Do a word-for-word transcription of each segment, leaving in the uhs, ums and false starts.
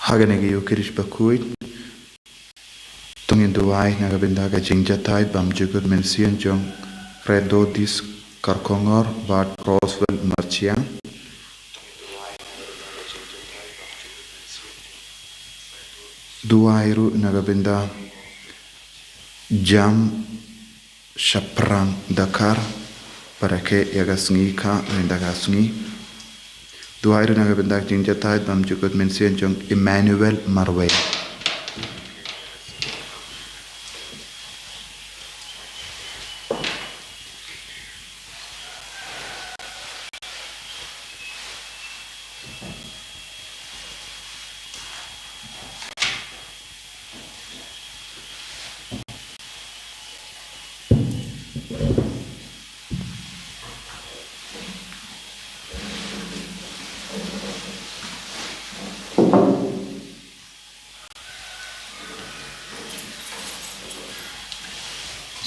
Ha kane ka Ïukharist bakhuid, to ngin duwai na ka bynta ka jingjatai bymjukut mynsiem jong Redodis Karkongor bad Roswell Marchiang. Duwai ruh na ka bynta Jam Shaphrang Dakar, para ke ïa ka sngi ka, ynda ka sngi. Duwai ruh na ka bynta ka jingjatai bymjukut mynsiem jong Emmanuel Marwei.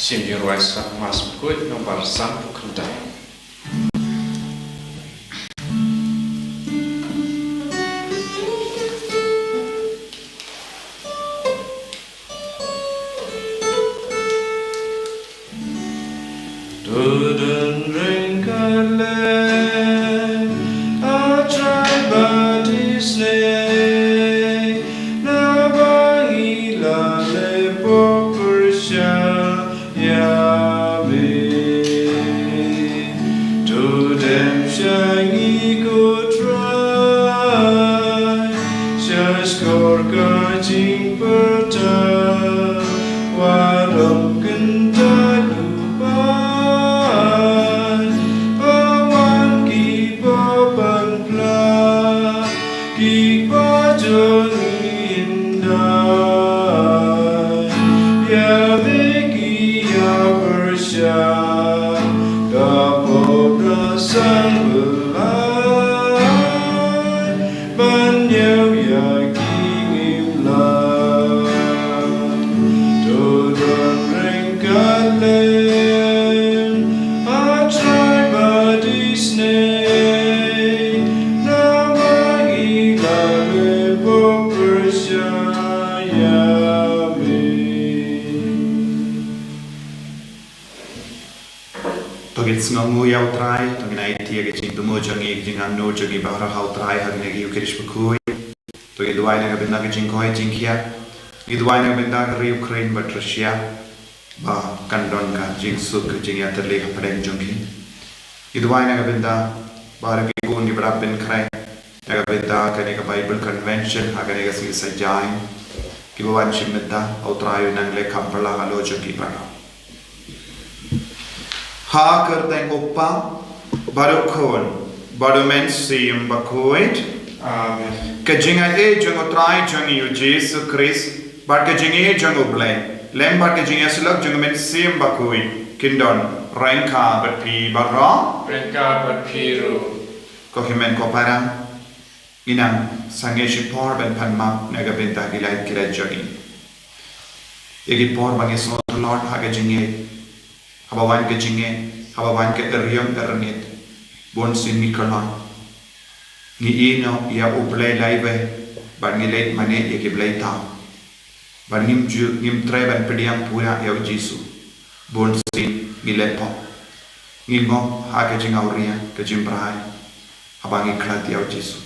Sien ïa ruwai sa mas kut nombar san phew khyndai. To don ryngkat lem, a Trai ba isynei, naba ngi la leh pop pyrshah ïa me. To dem sha ngi ko Trai, sha shkor ka jingpyrta, wat ym kyntait u paid, ba wan ki ba ban pla, ki ba jong ngi hyndai. Ïa me ki ïa pyrshah, ka pop da sang Blei, ban ïoh ïa ki ngim lah. To don ryngkat lem, a Trai ba isynei, naba ngi la leh pop pyrshah ïa me. To ngin sngewnguh ïa u Trai, to ngin aiti ïa ka jingthmu jong ngi, ka jingangnud jong ngi baroh ha u Trai ha kane ka Ïukharist bakhuid. To ngin duwai na ka bynta ka jingkoit jingkhiah. Ngin duwai na ka bynta ka ri Ukraine bad Russia, ba kan don ka jingsuk ka jingïatylli hapdeng jong ki. Ngin duwai na ka bynta baroh ki khun kiba la pynkhreh na ka bynta kane ka Bible Convention ha kane ka sngi Saitjaiñ, kiba wan shim bynta, ha u Trai un nang leh kham phylla halor jong ki baroh. Ha ka kyrteng u Kpa bad u Khun bad u Mynsiem Bakhuid. Amen. Ka jingaiei jong u Trai jong ngi u Jisu Khrist bad ka jingïeit jong u Blei, lem bad ka jingïasyllok jong u Mynsiem Bakhuid, kin don ryngkat bad phi baroh. Ryngkat bad phi ruh. Ko hynmen ko para, ngi nang sangeh shipor ban pan map na ka bynta ki lait ki lait jong ngi. Ïa ki por ba ngi sngewtlot ha ka jingngeit, haba wan ka jingngeit, haba wan ka ïaryngkhuid, bunsien ngi kylla. Ngi ïehnoh ïa u Blei laiwei, bad ngi leit mane ïa ki blei thaw. Bad ngim ju, ngim treh ban pdiang pura ïa u Jisu. Bunsien ngi leh pop. Ngi ngop ha ka jingawria, ka jingbrai, haba ngi khlad ïa u Jisu.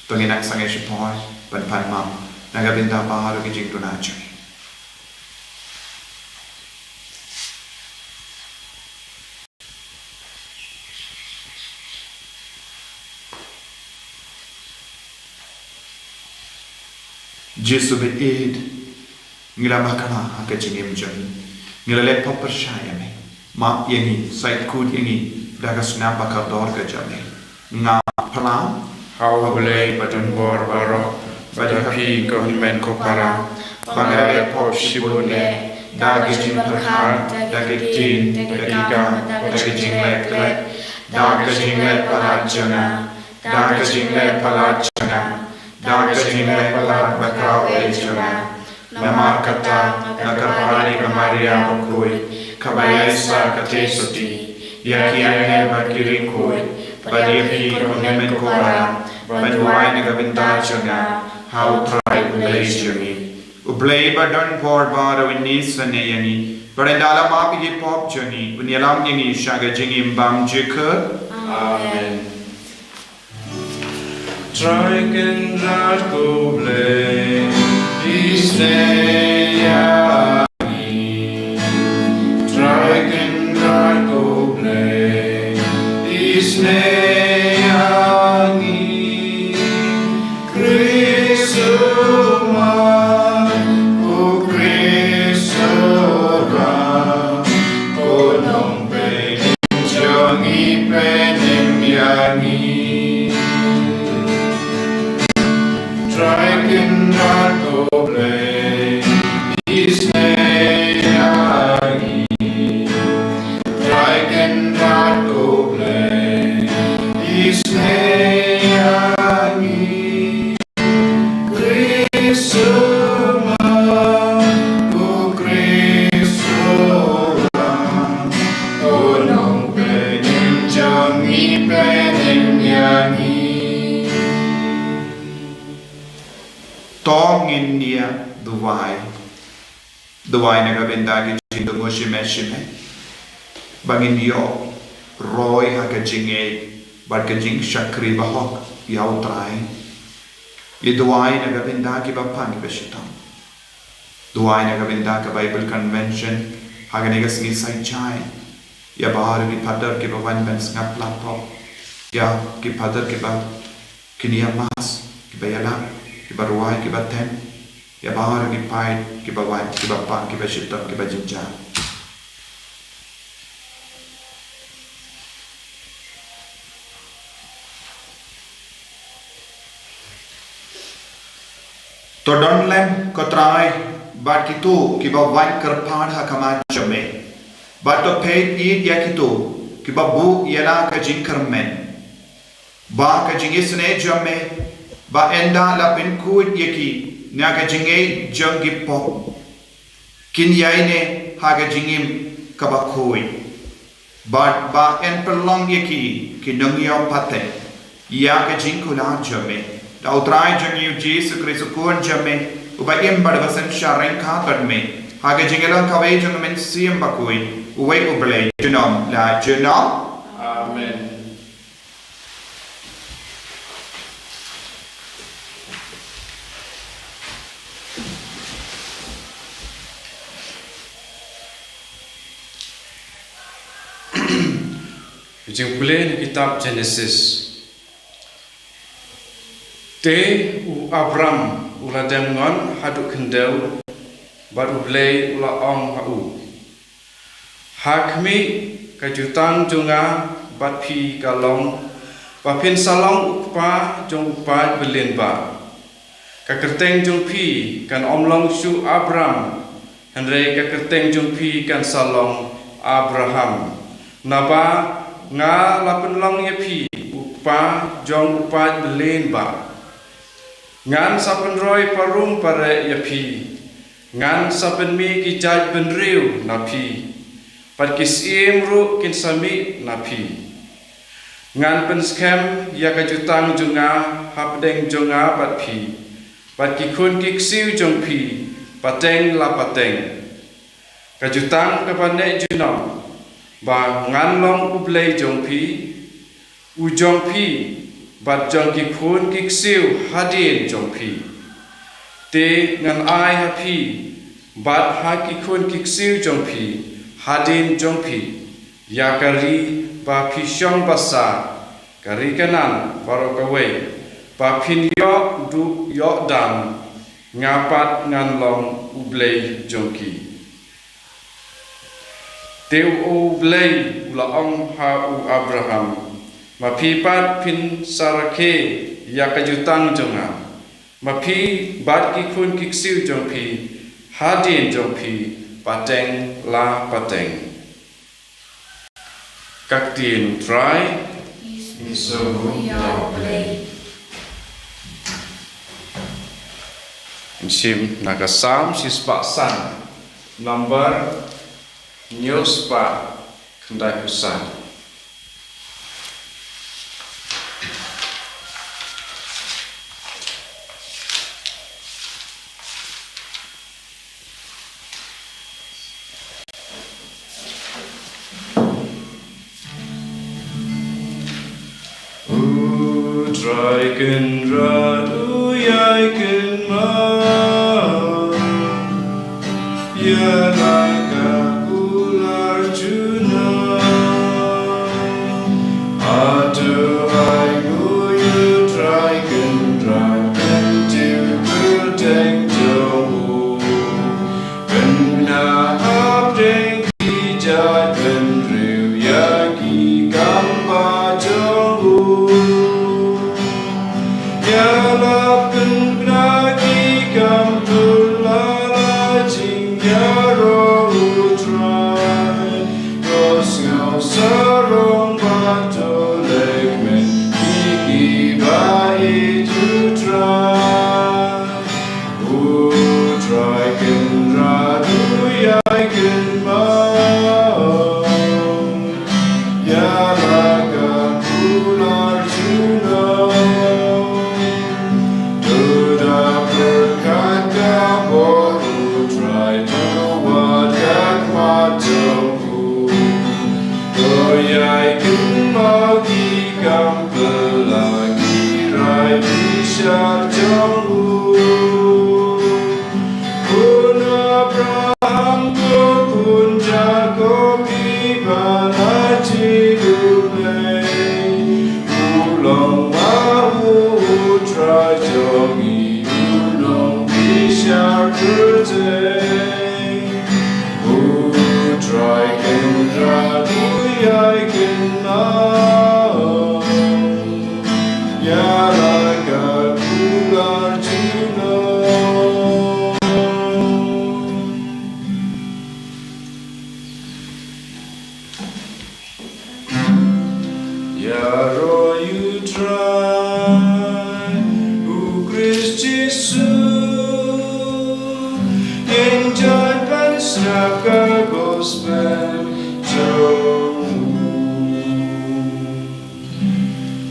To ngin nang sangeh shipor ban pan map na ka bynta baroh ki jingduna jong ngi. Jisu ba ïeit, ngi la bakla ha ka jingim jong ngi. Ngi la leh pop pyrshah ïa me. Map ïa ngi, sait kut ïa ngi da ka snam ba kordor ka jong me. Nga phla ha u Blei badonbor baroh, bad ha phi ko hynmen ko para, ba nga la leh pop shibun eh, da ka jingpyrkhat, da ka ktien, da ka kam, da ka jingleh klet, da ka jingleh palat jong nga, da ka jingleh palat jong nga, da ka jingleh palat bakhraw eh jong nga. Namar kata, nga kyrpad ïa ka Maria bakhuid, kaba ïaisah ka theisotti, ïa ki angel bad ki riewkhuid, bad ïa phi ko hynmen ko para, ban duwai na ka bynta jong nga, ha U Trai U Blei jong ngi. U Blei ba don bor baroh un isynei ïa ngi, bad un da la map ïa ki pop jong ngi, un ïalam ïa ngi sha ka jingim bymjukut. Amen. Trai Kynrad ko Blei, isynei ïa ngi. Trai Kynrad ko Blei, isynei ïa ngi. Khrist u man, ko Khrist u ram, ko nongpynim jong ngi, pynim ïa ngi. Trai Kynrad ko Blei, isynei ïa ngi. Trai Kynrad ko Blei, isynei ïa ngi. Khrist u man, ko Khrist u ram, ko nongpynim jong ngi, pynim ïa ngi. To ngin ïa duwai. Duwai na ka bynta ki jingdonga shimei shimei, ba ngin ïoh roi ha ka jingngeit bad ka jingshakri bahok ïa U Trai. Ïa duwai na ka bynta kiba pang kiba shitom. Duwai na ka bynta ka Bible Convention ha kane ka sngi Saitjaiñ. Ïa baroh ki phadar kiba wan ban sngap laptop. Ïa ki phadar kiba kin ïa mass, kiba ïalap, kiba rwai, kiba tem. Ïa baroh ki paid kiba wan, kiba pang, kiba shitom, kiba jynjar. To don lem, ko Trai, bad kito kiba wan kyrpad ha khmat jong me. Bad to peit ïa kito kiba buh ïa la ka jingkyrmen. Ba ka jingisynei jong me, ba ynda la pynkhuid ïa ki na ka jingngeit jong ki pop, kin ïaineh ha ka jingim kaba khuid. Bad ba yn pynlong ïa ki ki nongïoh pateng ïa ka jingkular jong me. Da U Trai jong ngi U Jisu Khrist U Khun jong me, uba im bad uba synshar ryngkat bad me ha ka jingïalang kawei jong U Mynsiem Bakhuid, uwei U Blei junom la junom. Amen. Jingpule na kitab Jenesis. Te u Abram u la dem ngon haduh khyndew, bad U Blei u la ong ha u, Ha khmih, ka jutang jong nga bad phi ka long ba phin sa long u kpa jong u paid ba lyngba. Ka kyrteng jong phi kan ym long shuh Abram, hynrei ka kyrteng jong phi kan sa long Abraham. Naba nga la pynlong ïa phi u kpa jong u paid ba lyngba. Ngan sa pynroi parum pareh ïa phi. Ngan sa pynmih ki jaid bynriew na phi, bad ki syiem ruh kin sa mih na phi. Ngan pynskhem ïa ka jutang jong nga hapdeng jong nga bad phi, bad ki khun ki ksiew jong phi pateng la pateng. Ka jutang kaba neh junom, ba ngan long U Blei jong phi, u jong phi, bad jong ki khun ki ksiew hadien jong phi. Te ngan ai ha phi, bad ha ki khun ki ksiew jong phi hadien jong phi, ïa ka ri ba phi shong basa, ka ri Kanaan baroh kawei, ba phin ïoh duh ïoh dam. Nga pat ngan long U Blei jong ki. Te U Blei u la ong ha u Abraham, Ma phi pat phin sa rakhe ïa ka jutang jong nga. Ma phi bad ki khun ki ksiew jong phi hadien jong phi pateng la pateng. Ka ktien U Trai. Ngi sngewbha ïa U Blei. Ngin shim na ka Salm shispah san, number hynñiewspah khyndaiphew san. Kynrad u ïai kynmaw ïa la ka kular juna. Hato ai nguh ïa U Trai Kynrad, kyntiew kyrteng jong u. Pynbna hapdeng ki jaitbynriew ïa ki kam ba jong u. Ïalap pynbna ki kam pynlait la jingïaroh U Trai. Ko sngewsarong bad to leh kmen ïa kiba ïeit U Trai. U Trai Kynrad u ïai kynmaw ïa la ka kular juna. To da pyrkhat ka bor U Trai, to wad ka khmat jong u. To ïai kynmaw ki kam pynlait, ki rai bishar jong u. Khun Abraham, khun Jakob, kiba la jin U Blei. U long ma u U Trai jong ngi, u nongbishar kyrteng. U Trai Kynrad u ïai kynmaw ïa la ka kular juna. Ïaroh ïa U Trai, U Khrist Jisu, ïeng jait ban sngap ka gospel jong u.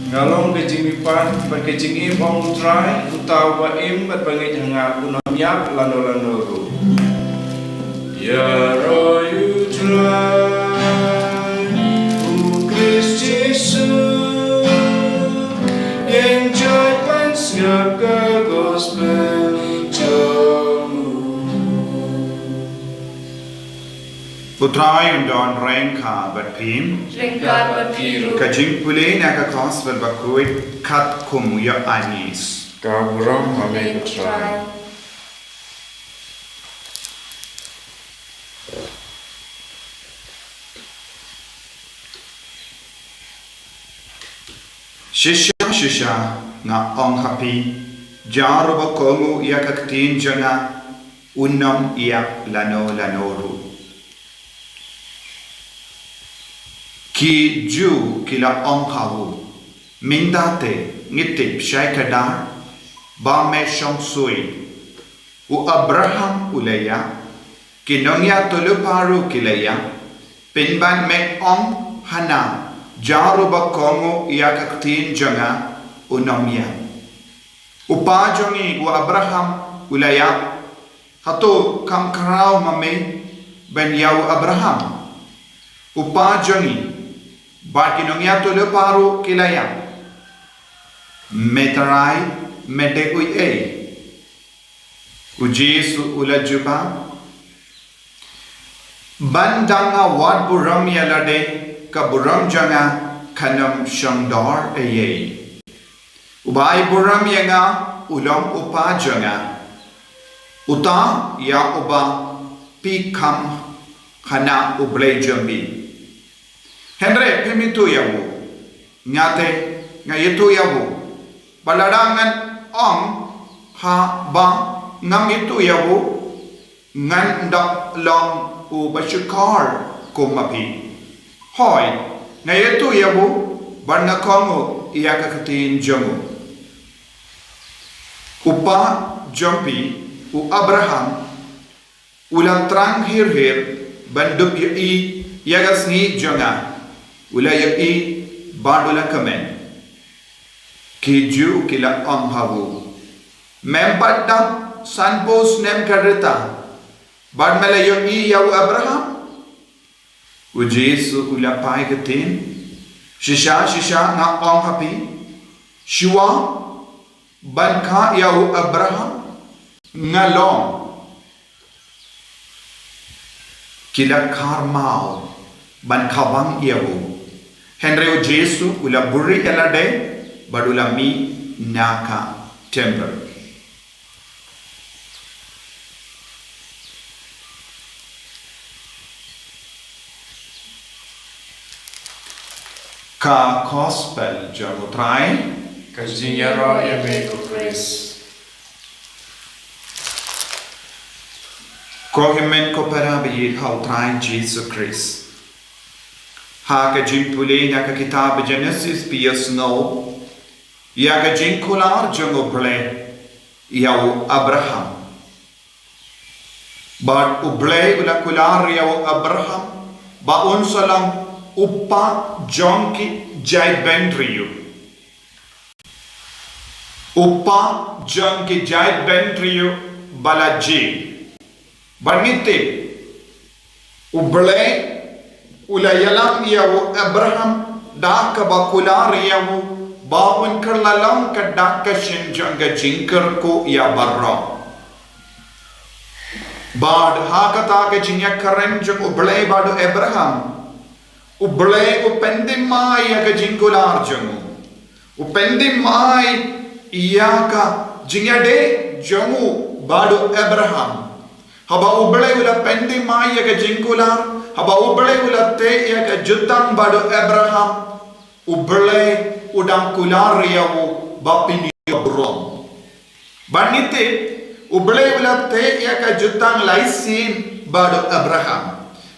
Nga long ka jingmihpat bad ka jingim, ong U Trai, uta uba im bad ba ngeit ha nga un ym ïap lano lano ruh. Ïaroh ïa U Trai, U Khrist Jisu, ïeng jait ban sngap ka gospel jong u. U Trai un don ryngkat bad phi. Ryngkat bad phi ruh. Ka jingpule na ka Gospel bakhuid katkum u Ïoannis. Ka burom ha me ko Trai. Shisha shisha nga ong ha phi, jar uba kohnguh ïa ka ktien jong nga un ym ïap lano lano ruh. Ki Jiw ki la ong ha u, mynta te ngi tip shai kdar ba me shong sui. U Abraham u la ïap, ki nongïathuhlypa ruh ki la ïap, pynban me ong hana, jar uba kohnguh ïa ka ktien jong nga un ym ïap. U pa jong ngi u Abraham u la ïap, hato kam khraw ma me ban ïa u Abraham? U pa jong ngi bad ki nongïathuhlypa ruh ki la ïap. Me Trai, me dei uei? U Jisu u la jubab, ban dang nga wad burom ïa lade, ka burom jong nga kan ym shong dor eiei. Uba ai burom ïa nga u long u pa jong nga, uta ïa uba phi kham hana, U Blei jong phi. Hynrei phim ithuh ïa u. Nga te nga ithuh ïa u. Bad lada ngan ong ha ba ngam ithuh ïa u, ngan da long uba shukor kum ma phi. Hooid, nga ithuh ïa u bad nga kohnguh ïa ka ktien jong u. U pa jong phi u Abraham u la thrang hir hir ban dup ïohi ïa ka sngi jong nga. U la ïohi bad u la kmen. Ki Jiw ki la ong ha u, mem pat dap sanphew snem ka rta bad me la ïohi ïa u Abraham? U Jisu u la phai ktien, shisha shisha nga ong ha phi, shuwa ban kha ïa u Abraham, nga long. Ki la kharmaw ban kha bang ïa u. Hynrei u Jisu u la buri ïa lade bad u la mih na ka temple. Ka Gospel jong u Trai. Ka jingïaroh ïa me ko Khrist. Ko hynmen ko para ba ïeit ha u Trai Jisu Khrist. Ha ka jingpule na ka kitab Genesis phi ïohsngew ïa ka jingkular jong u Blei ïa u Abraham. Bad u Blei u la kular ïa u Abraham ba un sa long u kpa jong ki jaitbynriew. U kpa jong ki jaitbynriew ba la jied. Bad ngi tip u Blei u la ïalam ïa u Abraham da kaba kular ïa u ba un kylla long ka dak ka shin jong ka jingkyrkhu ïa baroh. Bad ha kata ka jingïakren jong u Blei bad u Abraham, u Blei u pynthymmai ïa ka jingkular jong u. U pynthymmai ïa ka jingïadei jong u bad u Abraham. Haba u Blei u la pynthymmai ïa ka jingkular, haba u Blei u la teh ïa ka jutang bad u Abraham, u Blei u dang kular ïa u ba pynïoh burom. Bad ngi tip u Blei u la teh ïa ka jutang lai sien bad u Abraham.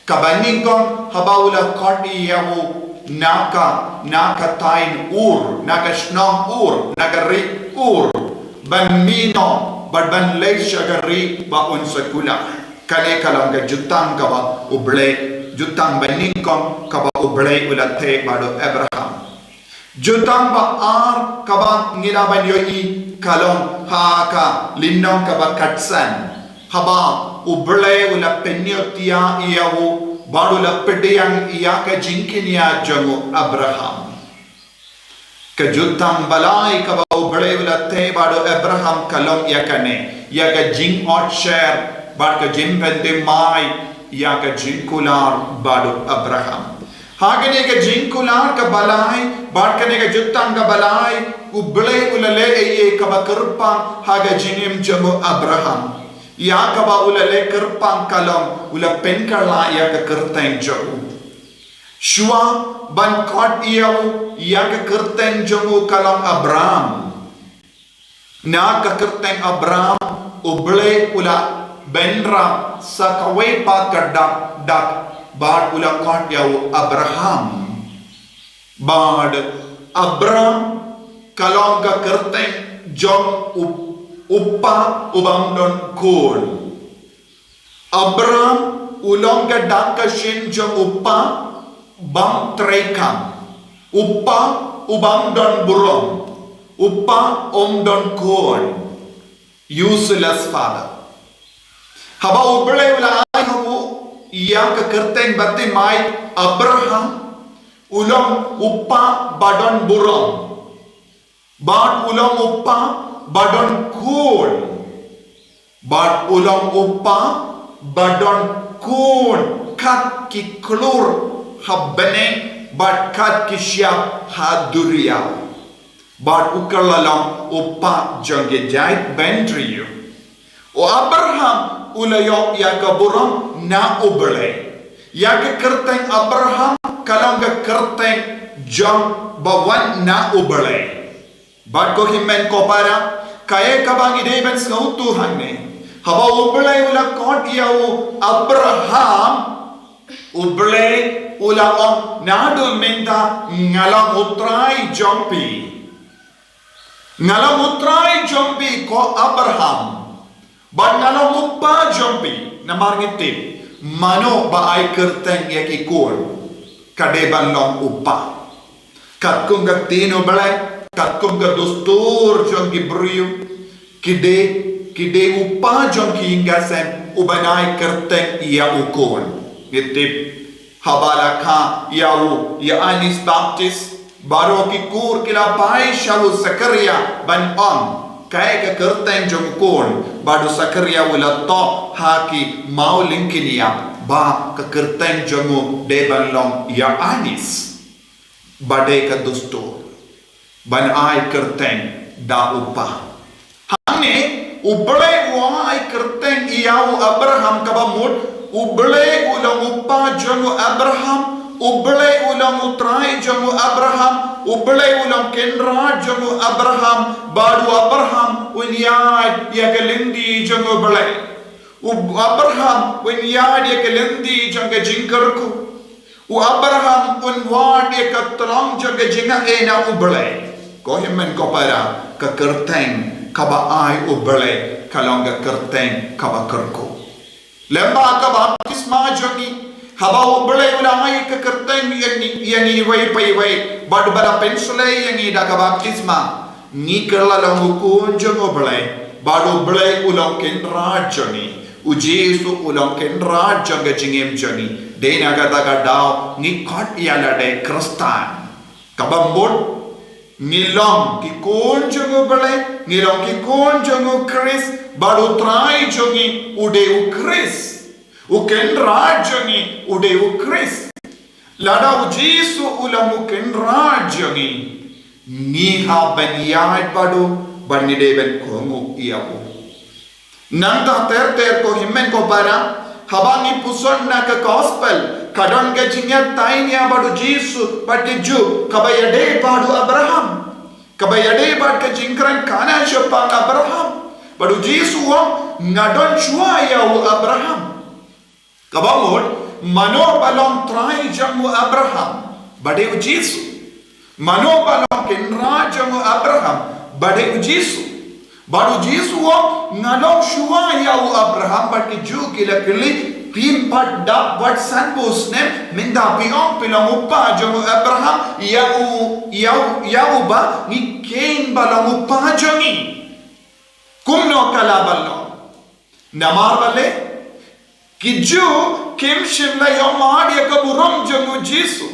Kaba nyngkong haba u la khot ïa u na ka, na ka thaiñ Ur, na ka shnong Ur, na ka ri Ur, ban mih noh bad ban leit sha ka ri ba un sa kular. Kane ka long ka jutang kaba u Blei, jutang ba nyngkong kaba u Blei u la teh bad u Abraham. Jutang ba ar kaba ngi lah ban ïohi ka long ha ka lynnong kaba khatsan. Haba u Blei u la pynïoh ïa u bad u la pdiang ïa ka jingkñia jong u Abraham. Ka jutang ba lai kaba u Blei u la teh bad u Abraham ka long ïa kane, ïa ka jingotsher bad ka jingpynthymmai ïa ka jingkular bad u Abraham. Ha kane ka jingkular kaba lai bad kane ka jutang kaba lai, u Blei u la leh ei ei kaba kyrpang ha ka jingim jong u Abraham. Ïa kaba u la leh kyrpang ka long u la pynkylla ïa ka kyrteng jong u. Shuwa ban khot ïa u ïa ka kyrteng jong u ka long Abram. Na ka kyrteng Abram u Blei u la bynrap sa kawei pat ka dak dak bad u la khot ïa u Abraham. Bad Abram ka long ka kyrteng jong u, u kpa u bym don khun. Abram u long ka dak ka shin jong u kpa bym treikam, u kpa u bym don burom, u kpa um don khun. Useless father. Haba u Blei u la ai ha u ïa ka kyrteng baptismai Abraham, u long u kpa ba don burom. Bad u long u kpa ba don khun. Bad u long u kpa ba don khun kat ki khlur ha bneng bad kat ki shyiap ha duriaw. Bad u kylla long u kpa jong ki jait bynriew. U Abraham u la ïoh ïa ka burom na u Blei. Ïa ka kyrteng Abraham ka long ka kyrteng jong ba wan na u Blei. Bad ko hynmen ko para, kaei kaba ngi dei ban sngewthuh hangne. Haba u Blei u la khot ïa u Abraham, u Blei u la ong naduh mynta nga long u Trai jong phi. Nga long u Trai jong phi ko Abraham. Bad nga long u kpa jong phi, namar ngi tip mano ba ai kyrteng ïa ki khun ka dei ban long u kpa. Katkum ka ktien u Blei, katkum ka dustur jong ki briew, ki dei, ki dei u kpa jong ki ïing ki sem u ban ai kyrteng ïa u khun. Ngi tip haba la kha ïa u Ïoannis Baptist, baroh ki kur ki la phai sha u Sakaria ban ong, Kaei ka kyrteng jong u khun, bad u Sakharia u la thoh ha ki maw lyngkiniap ba ka kyrteng jong u dei ban long Ïanis, ba dei ka dustur ban ai kyrteng da u kpa. Hangne, U Blei u ai kyrteng ïa u Abraham, kaba mut U Blei u long u kpa jong u Abraham, U Blei u long u Trai jong u Abraham, U Blei u long Kynrad jong u Abraham, bad u Abraham un ïaid ïa ka lynti jong U Blei. U Abraham un ïaid ïa ka lynti jong ka jingkyrkhu. U Abraham un wad ïa ka tlong jong ka jingaiei na U Blei. Ko hynmen ko para, ka kyrteng kaba ai U Blei ka long ka kyrteng kaba kyrkhu. Lem bad ka baptisma jong ngi, haba U Blei u la ai ka kyrteng ïa ngi, ïa ngi iwei pa iwei, bad ba la pynshlei ïa ngi da ka baptisma, ngi kylla long u khun jong U Blei, bad U Blei u long Kynrad jong ngi. U Jisu u long Kynrad jong ka jingim jong ngi. Dei na kata ka daw ngi khot ïa lade Khristan. Kaba mut, ngi long ki khun jong U Blei, ngi long ki khun jong U Khrist, bad u Trai jong ngi u dei U Khrist. U Kynrad jong ngi u dei U Khrist. Lada U Jisu u long u Kynrad jong ngi, ngi hap ban ïaid bad u, bad ngi dei ban kohnguh ïa u. Nangta ter ter ko hynmen ko para, haba ngi puson na ka gospel, ka don ka jingïatainia bad U Jisu bad ki Jiw, kaba ïadei bad u Abraham, kaba ïadei bad ka jingkren kana shaphang Abraham. Bad U Jisu u ong, nga don shuwa ïa u Abraham. Kaba mut, mano ba long Trai jong u Abraham, ba dei U Jisu. Mano ba long Kynrad jong u Abraham, ba dei U Jisu. Bad U Jisu u ong, nga long shuwa ïa u Abraham, bad ki Jiw ki la kylli, phim pat dap wat sanphew snem, mynta phi ong phi long u kpa jong u Abraham, ïa u, ïa u, ïa uba ngi kheiñ ba long u kpa jong ngi. Kumno ka lah ban long? Namar balei? Ki Jiw kim shym la ïohmad ïa ka burom jong U Jisu.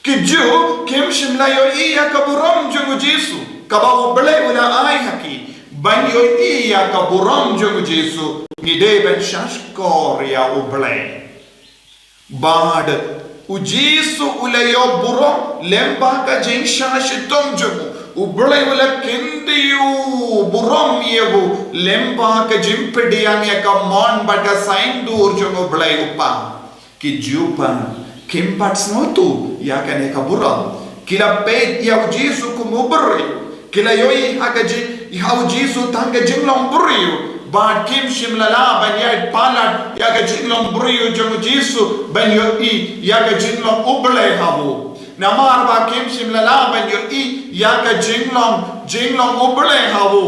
Ki Jiw kim shym la ïohi ïa ka burom jong U Jisu, kaba U Blei u la ai ha ki. Ban ïohi ïa ka burom jong U Jisu, ngi dei ban shahshkor ïa U Blei. Bad U Jisu u la ïoh burom lem bad ka jingshah shitom jong u. U Blei u la kyntiew burom ïa u lem bad ka jingpdiang ïa ka mon bad ka saiñdur jong U Blei u Kpa. Ki Jiw pat kim pat sngewthuh ïa kane ka burom. Ki la peit ïa U Jisu kum u briew. Ki la ïohi ha ka jing, ha U Jisu tang ka jinglong briew. Bad kim shym la lah ban ïaid palat ïa ka jinglong briew jong U Jisu ban ïohi ïa ka jinglong U Blei ha u. Namar ba kim shym la lah ban ïohi ïa ka jinglong, jinglong U Blei ha u,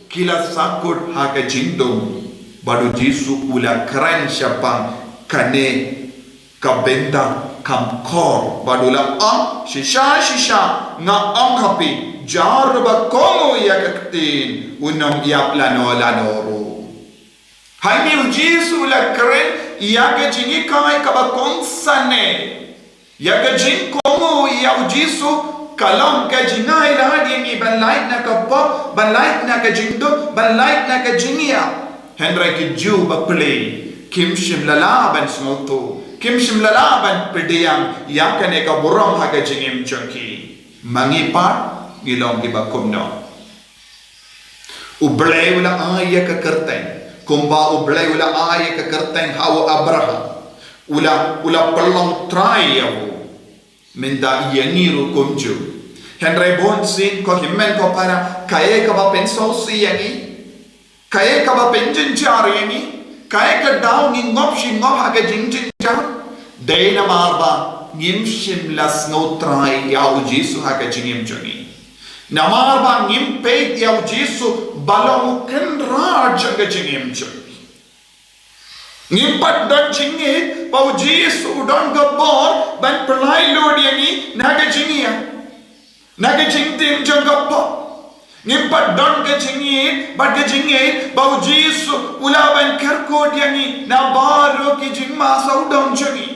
ki la sahkut ha ka jingdum. Bad U Jisu u la kren shaphang kane ka bynta kham khor, bad u la ong, shisha shisha nga ong ha phi, jar ba kohnguh ïa ka ktien, un ym ïap lano lano ruh. Hangne U Jisu u la kren ïa ka jinghikai kaba kongsan ne ïa ka jingkohnguh ïa U Jisu ka long ka jingai lad ïa ngi ban lait na ka pop, ban lait na ka jingduk, ban lait na ka jingïap. Hynrei ki Jiw bapli kim shym la lah ban sngewthuh, kim shym la lah ban pdiang ïa kane ka burom ha ka jingim jong ki. Ma ngi pat ngi long kiba kumno? U Blei u la ai ïa ka kyrteng, kumba U Blei u la ai ïa ka kyrteng ha u Abraham, u la, u la pynlong trai ïa u. Mynta ïa ngi ruh kumjuh. Hynrei bunsien ko hynmen ko para, kaei kaba pynsngewsih ïa ngi? Kaei kaba pynjynjar ïa ngi? Kaei ka daw ngi ngop shi ngop ha ka jingjynjar? Dei namar ba ngim shym la sngewtrai ïa U Jisu ha ka jingim jong ngi. Namar ba ngim peit ïa U Jisu ba long u kynrad jong ka jingim jong ngi. Ngim pat don jingngeit ba U Jisu u don ka bor ban pynlait lut ïa ngi na ka jingïap, na ka jingtim jong ka pop. Ngim pat don ka jingngeit bad ka jingngeit ba U Jisu u lah ban kyrkhu ïa ngi na baroh ki jingma sawdong jong ngi.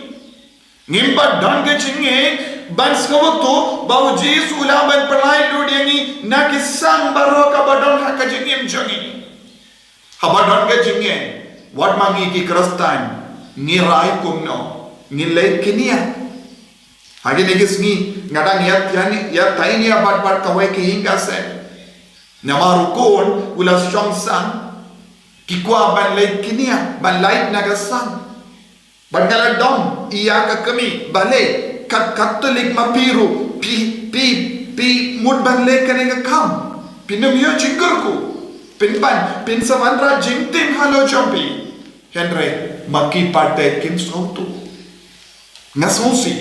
Ngim pat don ka jingngeit ban sngewthuh ba U Jisu u lah ban pynlait lut ïa ngi na ki sang baroh kaba don ha ka jong ngi. Haba don ka jingeh, wat ma ngi ki Khristan, ngi rai kumno, ngi leit kñia. Ha kine ki sngi, nga dang ïa tainia, ïa tainia bad bad kawei ka ïing ka sem. Namar u khun u la shong sang, ki kwah ban leit kñia, ban leit na ka sang. Bad nga la dom ïa ka kmie, balei, kat Katholik ma phi ruh, phi, phi, phi mut ban leh kane ka kam. Phin ym ïoh jingkyrkhu. Phin ban, phin sa wanrah jingtim halor jong phi. Hynrei ma ki pat te kim sngewthuh. Nga sngewsih.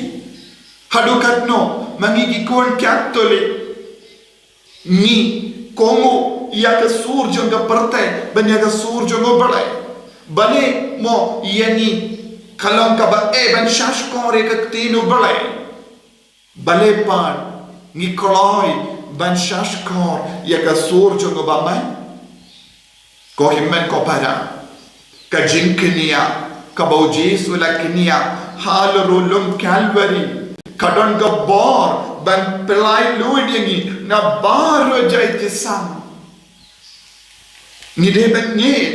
Haduh katno ma ngi ki khun Katholik ngi kohnguh ïa ka sur jong ka pyrthei ban ïa ka sur jong U Blei. Balei mo ïa ngi ka long kaba eh ban shahshkor ïa ka ktien U Blei? Balei pat ngi kloi ban shahshkor ïa ka sur jong U Blei? Ko hynmen ko para, ka jingkñia kaba U Jisu u la kñia halor u lum Kalbari ka don ka bor ban pynlait luid ïa ngi na baroh jait ki sang. Ngi dei ban ngeit,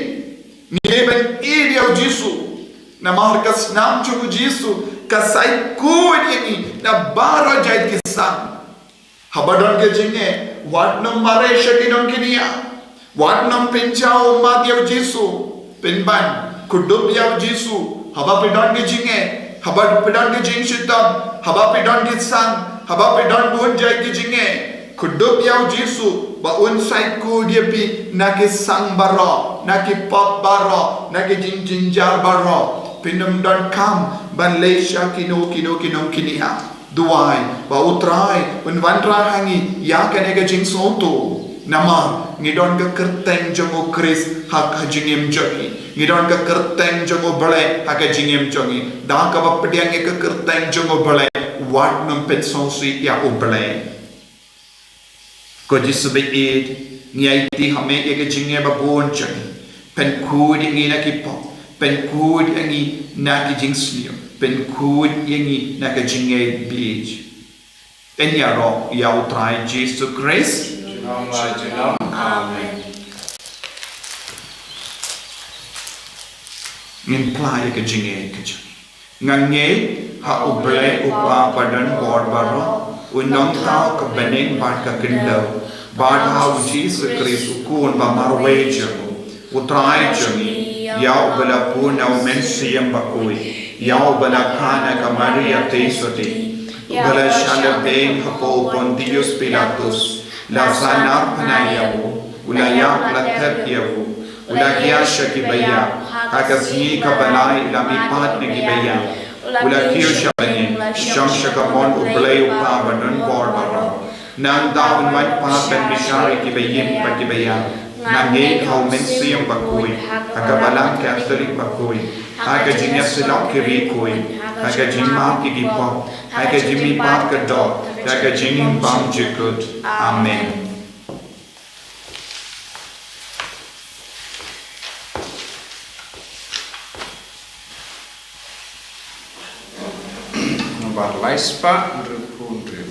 ngi dei ban ïeit ïa U Jisu. Namar ka snam jong U Jisu ka sait khuid ïa ngi na baroh jait ki sang. Haba don ka jingeh, wat nym mareh sha ki nongkñia. Wat nym pynjaw ummat ïa U Jisu. Pynban, kdup ïa U Jisu. Haba phi don ka jingeh, haba phi don ka jingshitom, haba phi don ki sang, haba phi don bun jait ki jingeh, kdup ïa U Jisu ba un sait khuid ïa phi na ki sang baroh, na ki pop baroh, na ki jingjynjar baroh. Phin ym donkam ban leit sha kino kino ki nongkñia. Duwai ba U Trai un wanrah ha ngi ïa kane ka jingsngewthuh. Namar ngi don ka kyrteng jong U Khrist ha ka jingim jong ngi. Ngi don ka kyrteng jong U Blei ha ka jingim jong ngi. Da kaba pdiang ïa ka kyrteng jong U Blei, wat nym pynsngewsih ïa U Blei. Ko Jisu ba ïeit, ngi aiti ha me ïa ka jingeh ba bun jong ngi. Pynkhuid ïa ngi na ki pop, pynkhuid ïa ngi na ki jingsniew, pynkhuid ïa ngi na ka jingngeit bieit. Yn ïaroh ïa U Trai Jisu Khrist. Junom la junom. Amen. Ngin phla ïa ka jingngeit ka jong ngi. Nga ngeit ha U Blei U Kpa ba don bor baroh, U Nongthaw ka bneng bad ka khyndew, bad ha U Jisu Khrist U Khun ba marwei jong U, U Trai jong ngi, ïa uba la bun na U Mynsiem Bakhuid, ïa uba la kha na ka Maria Theisotti, uba la shah lehbeiñ hapoh u Pontius Pilatus, la sahnarphna ïa u, u la ïap, la thep ïa u, u la hiar sha kiba ïap, ha ka sngi kaba lai u la mihpat na kiba ïap, u la kiew sha bneng, u shong sha kamon U Blei U Kpa ba don bor baroh. Nangta un wan pat ban bishar ïa kiba im bad kiba ïap. Nga ngeit ha U Mynsiem Bakhuid, ha ka Balang Katholik bakhuid, ha ka jingïasyllok ki riewkhuid, ha ka jingmap ïa ki pop, ha ka jingmihpat ka doh, ha ka jingim bymjukut. Amen. Nombar lai spah hynriewphew hynriew.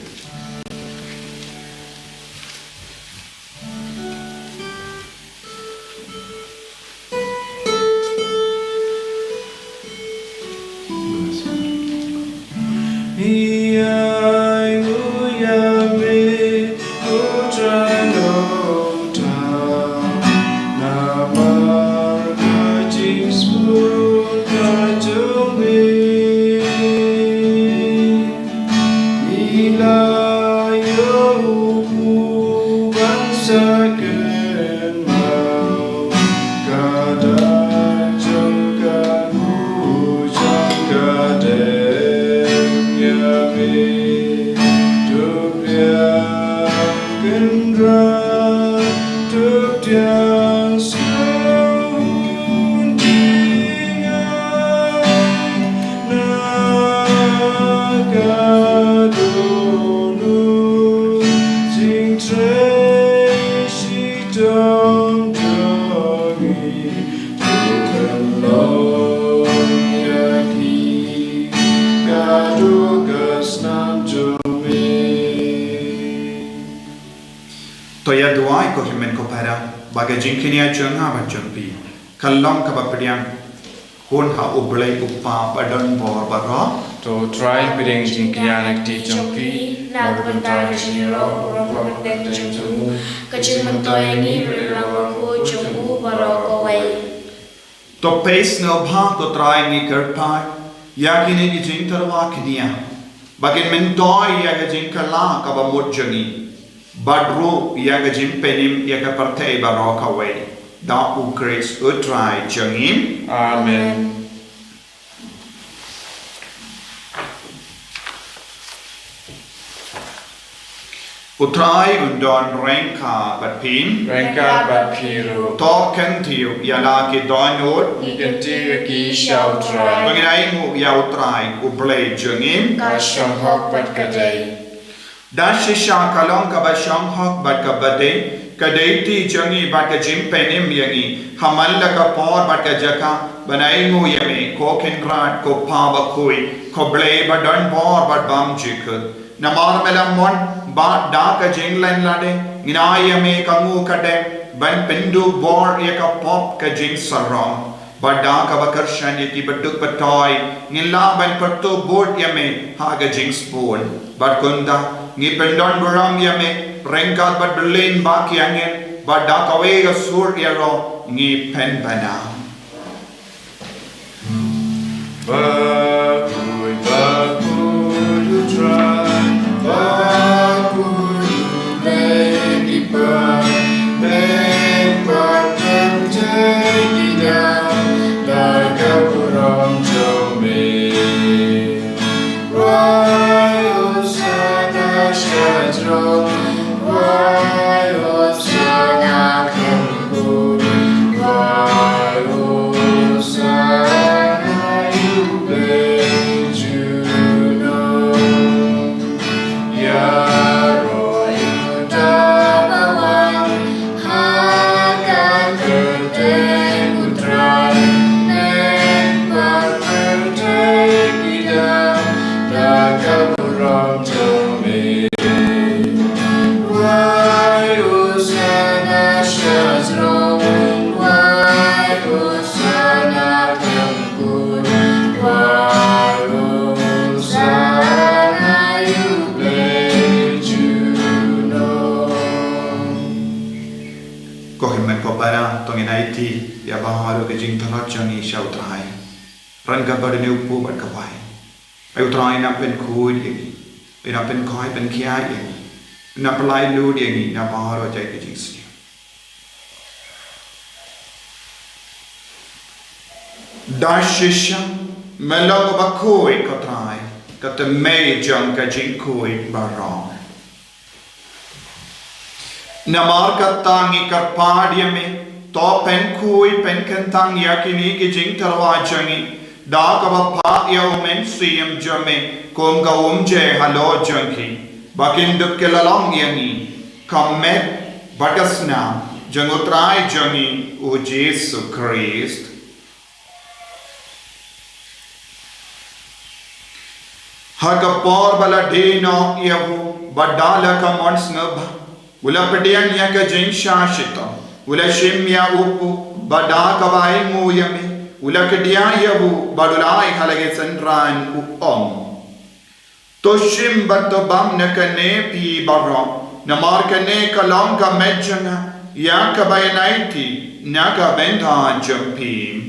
Ïa duwai ko hynmen ko para, ba ka jingkñia jong nga bad jong phi ka long kaba pdiang hun ha U Blei U Kpa ba don bor baroh. To trai pdiang jingkñia na kti jong phi, na ka bynta ka jingïaroh u rong ba kyrteng jong u, ka jingmyntoi ïa ngi bad ïa u rong jong u baroh kawei. To peit sngewbha ko Trai, ngi kyrpad ïa kine ki jingtyrwa kñia ba kin myntoi ïa ka jingkylla kaba mut jong ngi, bad ruh ïa ka jingpynim ïa ka pyrthei baroh kawei. Da U Khrist U Trai jong ngi. Amen. U Trai un don ryngkat bad phi. Ryngkat bad phi ruh. To kyntiew ïa la ki dohnud. Ngi kyntiew ïa ki sha U Trai. To ngin ainguh ïa U Trai U Blei jong ngi. Ka shong hok bad ka dei. Da shisha ka long kaba shong hok bad kaba dei ka dei ti jong ngi bad ka jingpynim ïa ngi ha man la ka por bad ka jaka ban ainguh ïa me, ko Kynrad, ko Pa bakhuid, ko Blei ba don bor bad bymjukut. Namar me la mon ba da ka jinglen lade ngin ai ïa me ka nguh ka dem ban pynduh bor ïa ka pop ka jingsarong. Bad da kaba kyrshan ïa ki baduk batoi ngin lah ban pyrtuh bud ïa me ha ka jingsbun. Bad kumta ngi pyndon burom ïa me ryngkat bad Blei bad ki angel, bad da kawei ka sur ïaroh ngi pynbna. Bakhuid, bakhuid U Trai, bakhuid U Blei ki para, bad bad pynthei ki dang da ka burom jong me. Wai Hosana sha jrong, wai Hosana khlem kut, wai Hosana ïa U Blei junom. Ïaroh ïa uta uba wan ha ka kyrteng U Trai, bad pyrthei ki dang da ka burom jong me. Wai Hosana sha jrong, wai Hosana khlem kut, wai Hosana ïa U Blei junom. Ko hynmen ko para, to ngin aiti ïa baroh ki jingtyrot jong ngi sha U Trai. Ryngkat bad une u kpu bad ka bai. Ai U Trai, nang pynkhuid ïa ngi, nang pynkhoi pynkhia ïa ngi, nang pynlait lut ïa ngi na baroh jait ka jingsniew. Da shisha me long uba khuid ko Trai, ka tymmen jong ka jingkhuid baroh. Namar kata ngi kyrpad ïa me, to pynkhuid pynkyntang ïa kine ki jingtyrwa jong ngi da kaba phah ïa U Mynsiem jong me kum ka umjai halor jong ki, ba kin dup ki la long ïa ngi ka met bad ka snam jong U Trai jong ngi U Jisu Khrist. Ha ka por ba la die noh ïa u, bad da la ka mon sngewbha u la pdiang ïa ka jingshah shitom, u la shim ïa u kpu, bad da kaba ainguh ïa me u la kdiah ïa u, bad u la ai ha la ki synran, u ong: To shim bad to bam na kane phi baroh, namar kane ka long ka met jong nga, ïa kaba yn aiti na ka bynta jong phi.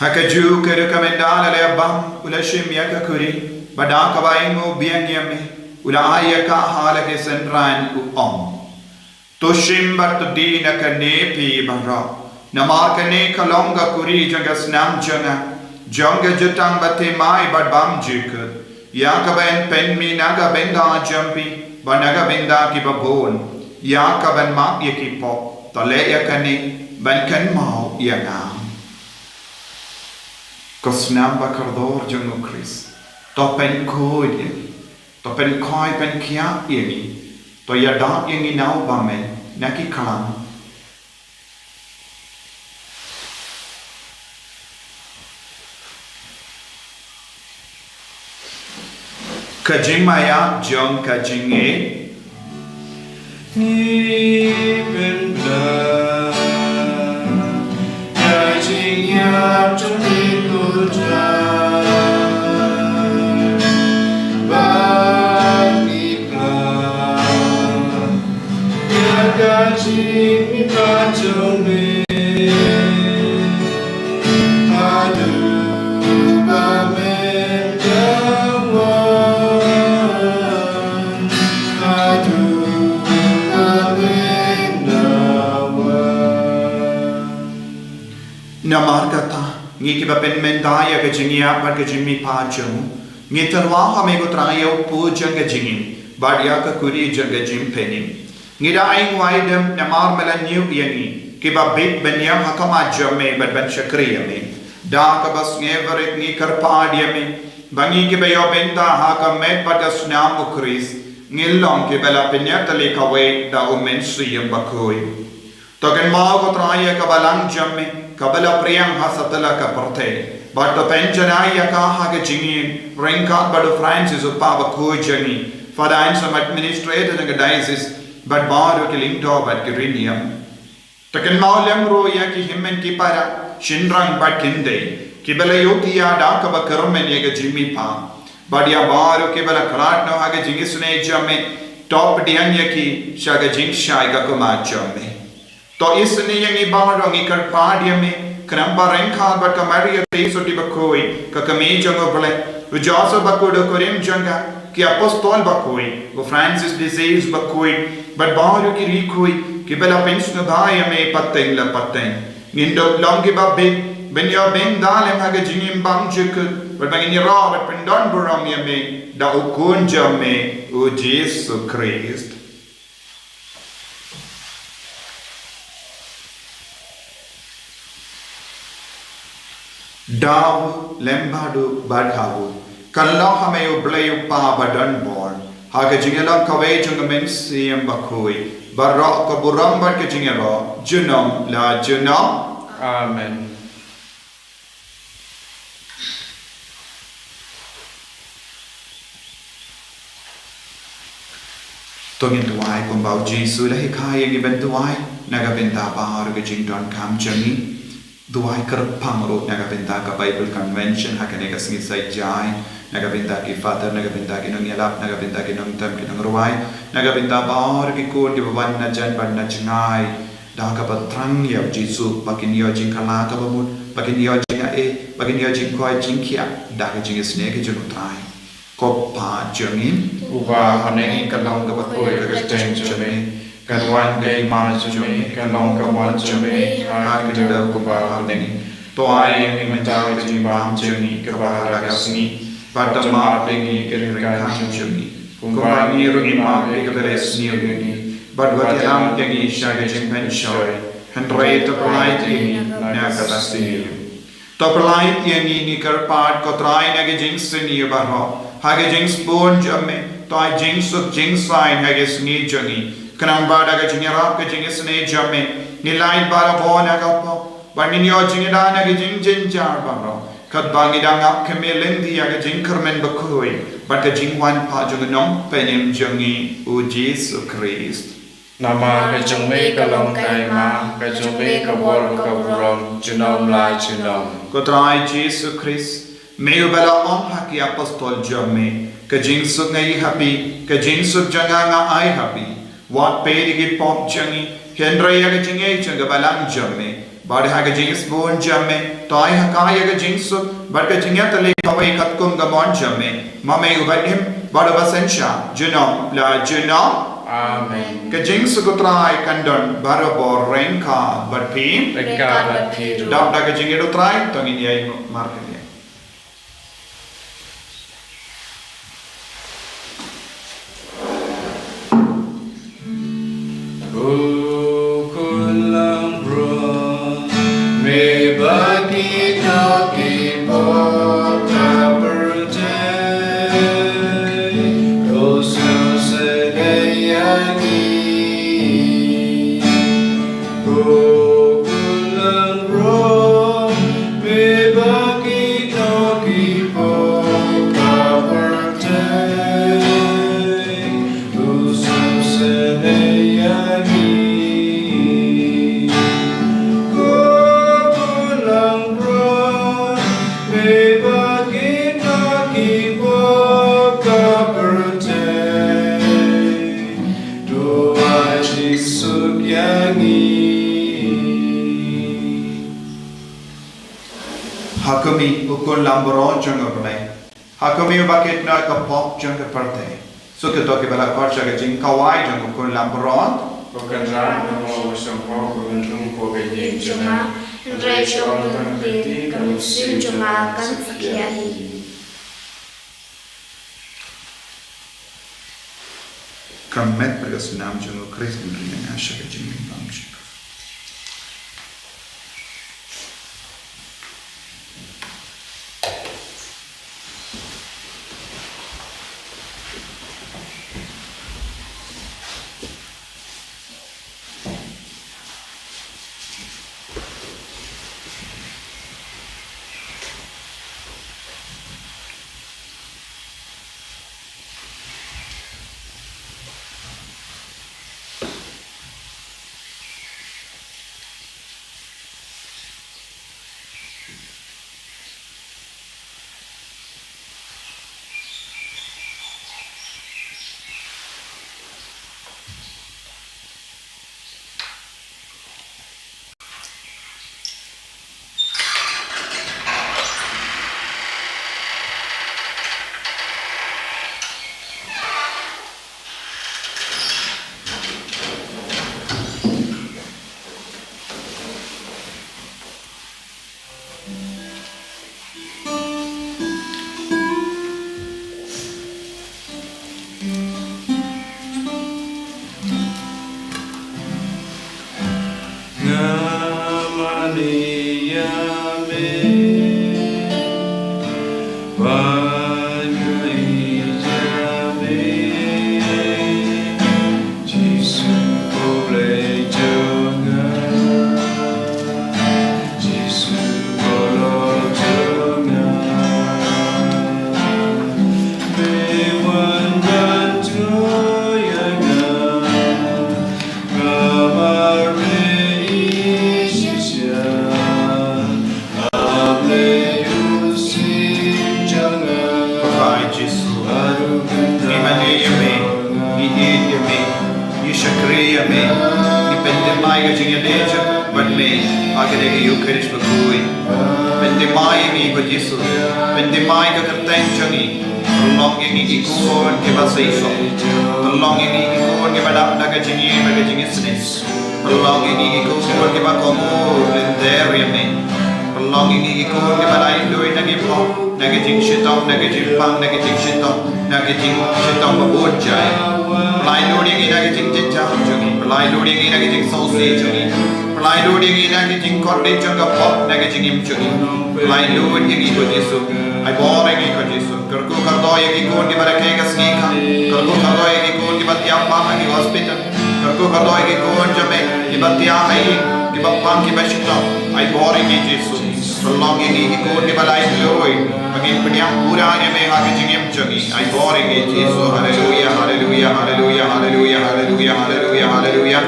Ha kajuh ka rukom ynda la leh bam, u la shim ïa ka khuri, bad da kaba ainguh biang ïa me, u la ai ïa ka ha la ki synran, u ong: To shim bad to die na kane phi baroh, namar kane ka long ka khuri jong ka snam jong nga, jong ka jutang bathymmai bad bymjukut, ïa kaba yn pynmih na ka bynta jong phi bad na ka bynta kiba bun, ïa kaban map ïa ki pop. To leh ïa kane ban kynmaw ïa nga. Ko snam ba kordor jong U Khrist, to pynkhuid ïa ngi. To pynkhoi pynkhiah ïa ngi. To ïada ïa ngi na u bymman na ki khlam. Ka jingmaïa jong ka jingngeit. Ngi pynbna ka jingïap jong ngi Kynrad, bad ngi pla ïa ka jingmihpat jong me. Haduh ba men da wan, haduh ba men da wan. Namar kata, ngi kiba pynmynta ïa ka jingïap bad ka jingmihpat jong u, ngi tyrwa ha me ko Trai ïa u pud jong ka jingim bad ïa ka kuri jong ka jingpynim. Ngi da ai nguai dem namar me la ñiew ïa ngi kiba bit ban ïeng ha khmat jong me bad ban shakri ïa me. Da kaba sngewrit ngi kyrpad ïa me ba ngi kiba ïoh bynta ha ka met bad ka snam u Khrist, ngin long kiba la pynïatylli kawei da u Mynsiem Bakhuid. To kynmaw ko Trai ïa ka balang jong me kaba la pdiang ha satlak ka pyrthei, bad to pynjanai ïa ka ha ka jingim ryngkat bad u Francis u kpa bakhuid jong ngi, Father Anselm, administrator jong ka diocese, bad baroh ki lyngdoh bad ki riewniam. To kynmaw lem ruh ïa ki hynmen ki para, shynrang bad khyndai, kiba la ïohi ïa da kaba kyrmen ïa ka jingmihpat, bad ïa baroh kiba la khlad noh ha ka jingisynei jong me, to pdiang ïa ki sha ka jingshai ka khmat jong me. To isynei ïa ngi baroh, ngi kyrpad ïa me, khnang ba ryngkat bad ka Maria Theisotti bakhuid, ka kmie jong u Blei, u Joseph bakhuid u kurim jong ka, ki apostol bakhuid, u Francis de Sales bakhuid, bad baroh ki riewkhuid kiba la pynsngewbha ïa me pateng la pateng, ngin dup long kiba bit ban ïoh bynta lem ha ka jingim bymjukut, bad ba ngin ïaroh bad pyndon burom ïa me da u Khun jong me, u Jisu Khrist. Da u lem bad u bad ha u, kan long ha me U Blei U Kpa badonbor, ha ka jingïalang kawei jong ka Mynsiem Bakhuid, baroh ka burom bad ka jingïaroh junom la junom. Amen. To ngin duwai kumba u Jisu u la hikai ïa ngi ban duwai na ka bynta baroh ka jingdonkam jong ngi. Duwai kyrpang ruh na ka bynta ka Bible Convention ha kane ka sngi Saitjaiñ, na ka bynta ki father, na ka bynta ki nongïalap, na ka bynta ki nongtem ki nongrwai, na ka bynta baroh ki khun kiba wan na jan bad na jngai. Da kaba thrang ïa u Jisu ba kin ïoh jingkylla kaba mut, ba kin ïoh jingaei, ba kin ïoh jingkoit jingkhiah da ka jingisynei ka jong u Trai. Ko Pa jong ngi, uba ha bneng, ka long kaba khuid ka kyrteng jong me, kan wan ka hima jong me, kan long ka mon jong me ha ka khyndew kumba ha bneng. To ai ïa ngi mynta ka jingbam jong ngi kaba ha la ka sngi, bad to map ïa ngi ki ryngkang jong ngi, kumba ngi ruh ngi map ïa kiba leh sniew ïa ngi, bad wat ïalam ïa ngi sha ka jingpynshoi, hynrei to pynlait ïa ngi na ka bymjukut. To pynlait ïa ngi, ngi kyrpad ko Trai, na ka jingsniew baroh, ha ka jingsbun jong me, to ai jingsuk jingsaiñ ha ka sngi jong ngi, khnang ba da ka jingïarap ka jingisynei jong me, ngin lait barabor na ka pop, bad ngin ïoh jingïada na ka jingjynjar baroh, katba ngi dang ap khmih lynti ïa ka jingkyrmen bakhuid bad ka jingwan pat jong u Nongpynim jong ngi, u Jisu Khrist. Namar ka jong me ka long ka hima, ka jong me ka bor bad ka burom, junom la junom. Ko Trai Jisu Khrist, me uba la ong ha ki apostol jong me, ka jingsuk nga ai ha phi, ka jingsuk jong nga nga ai ha phi. Wat peit ïa ki pop jong ngi, hynrei ïa ka jingaiei jong ka balang jong me. Bad ha ka jingsbun jong me, to ai ha ka ïa ka jingsuk bad ka jingïatylli kawei katkum ka mon jong me, ma me uba im bad uba synshar junom la junom. Amen. Ka jingsuk u Trai kan don barabor ryngkat bad phi. Ryngkat bad phi ruh. Dap da ka jingïeit u Trai, to ngin ïai nguh markylliang. Ko Khun Langbrot, me ba ki doh ki pop ka pyrthei, to ïa ngi. Ko Khun Langbrot, me ba ki nongkit ki pop ka pyrthei, to sngewsynei ïa ngi. Ko Khun Langbrot, me ba ki nongkit ki pop ka pyrthei, to ai jingsuk ïa ngi. Ha kumne, ko Khun Langbrot jong U Blei. Ha kumne uba kit noh ïa ka pop jong ka pyrthei. Suk ïa kito kiba la khot sha ka jingkhawai jong U Khun Langbrot. Ko Kynrad, nga ong ïa me, sngewbha ba men rung hapoh ka ïing jong nga. Hynrei shu ong tang ka kti, ka mynsiem jong nga kan sa ïaid. Ka met bad ka snam jong U Khrist un ri ïa nga sha ka jingim bymjukut. Nga mane ïa me, ba nga ïeit ïa me. Jisu ko Blei jong nga, Jisu ko Lord jong nga, me wan ban jngoh ïa nga, nga mareh shisha. Papa Jisu, ngi mane ïa me, ngi ïeit ïa me, ngi shakri ïa me, ngi pynthymmai ka jingïaleh jong bad me ha kane ka Eukharist bakhuid. Pynthymmai ïa ngi ko Jisu, pynthymmai ka kyrteng jong ngi. Pynlong ïa ngi ki khun kiba seisoh, pynlong ïa ngi ki khun kiba dap na ka jingïeit bad ka jingisynei. Pynlong ïa ngi ki khun kiba kohnguh lynter ïa me. Pynlong ïa ngi ki khun kiba laitluid na ki pop, na ki jingshitom, na ki jingpang, na ki jingshitom, na ki jingshitom ba bun jait. Pyllait lut ïa ngi na ki jingjynjar jong ngi. Pyllait lut ïa ngi na ki jingsngewsih jong ngi. Pyllait lut ïa ngi na ki jingkordit jong ka pop na ki jingim jong ngi. Pyllait lut ïa ngi ko Jisu. Ai bor ïa ngi ko Jisu. Kyrkhu kyrdoh ïa ki khun kiba rakhe ka sngi ka. Kyrkhu kyrdoh ïa ki khun kiba thiah pang ha ki hospital. Kyrkhu kyrdoh ïa ki khun jong me kiba thiah ha ïing, kiba pang, kiba shitom. Ai bor ïa ngi Jisu. Pynlong ïa ngi ki khun kiba laitluid ba ngin pdiang pura ïa me ha ka jingim jong ngi. Ai bor ïa ngi Jisu. Haleluia, haleluia, haleluia, haleluia, haleluia, haleluia, haleluia.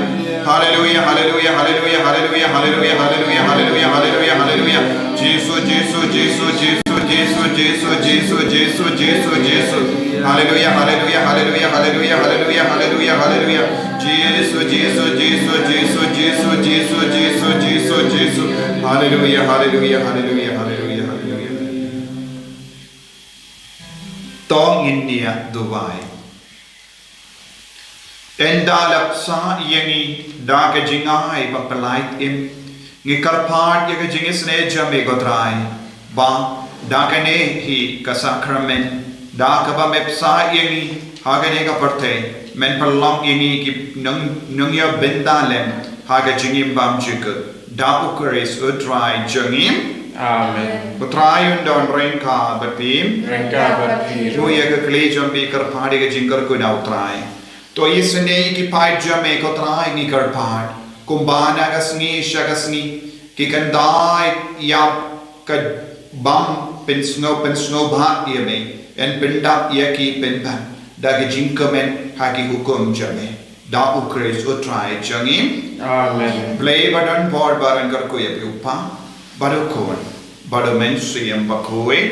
Haleluia, haleluia, haleluia, haleluia, haleluia, haleluia, haleluia, haleluia, haleluia. Jisu, Jisu, Jisu, Jisu. Haleluia, haleluia, haleluia, haleluia, haleluia, haleluia, haleluia. Jisu, Jisu, Jisu. Haleluia, haleluia, haleluia, haleluia, haleluia. To ngin ïa duwai. Ynda la bsa ïa ngi da ka jingai ba pyllait im, ngi kyrpad ïa ka jingisynei jong me ko Trai, ba da kane hi ka sakramen, da kaba me bsa ïa ngi ha kane ka pyrthei, men pynlong ïa ngi ki nong, nongïabynta lem ha ka jingim bymjukut. Da U Khrist U Trai jong ngi. Amen. U Trai un don ryngkat bad phi. Ryngkat bad phi. Buh ïa ka kli jong phi, kyrpad ïa ka jingkyrkhu na U Trai. To isynei ki paid jong me ko Trai, ngi kyrpad, kumba na ka sngi sha ka sngi ki kyndait ïa ka bam pynsngew, pynsngewbha ïa me, yn pyndap ïa ki pynban da ka jingkmen ha ki hukum jong me. Da U Khrist U Trai jong ngi. Amen. Blei ba don bor ba ryngkat, kyrkhu ïa phi U Kpa, bad U Khun, bad U Mynsiem Bakhuid.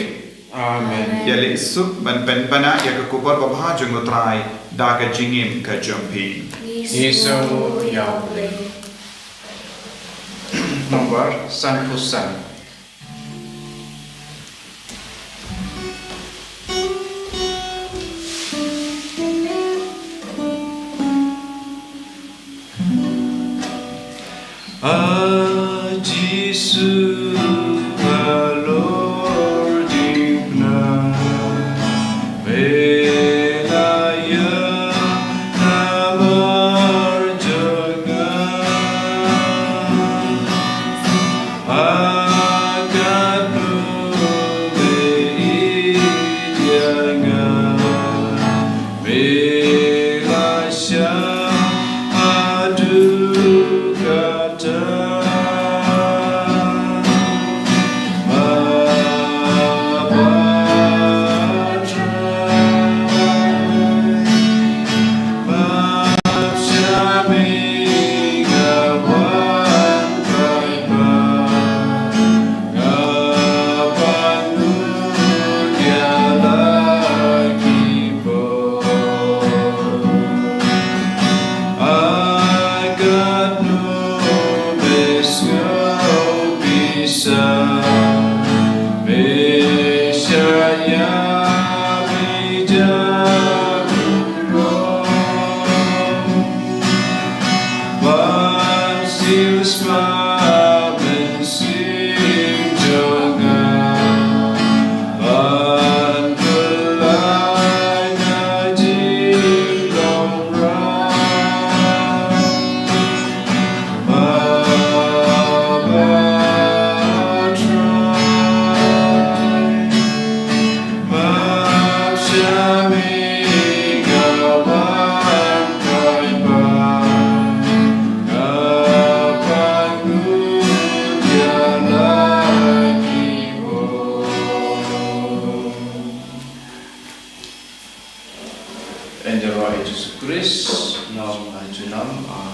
Amen. Ïa leit suk ban pynpaw ïa ka khubor babha jong U Trai da ka jingim ka jong phi. Ngi sngewnguh ïa U Blei. Nombar sanphew san. A Jisu, a Lord jingpynah, me la ïa namar jong nga. A katno me ïeit ïa nga. Me la shah haduh katta. Baba Trai, map sha me nga wan paidbah. Nga ban nud ïa la ki bor. A katno me sngew pisa, me shah ïa me jakhlia. Ban siew spah mynsiem jong nga, ban pynlait na jinglong rah. Baba Trai, map sha me nga wan paidbah, nga ban nud ïa la ki bor. Ïa ka jingrwai Jisu Khrist, nam na junom, a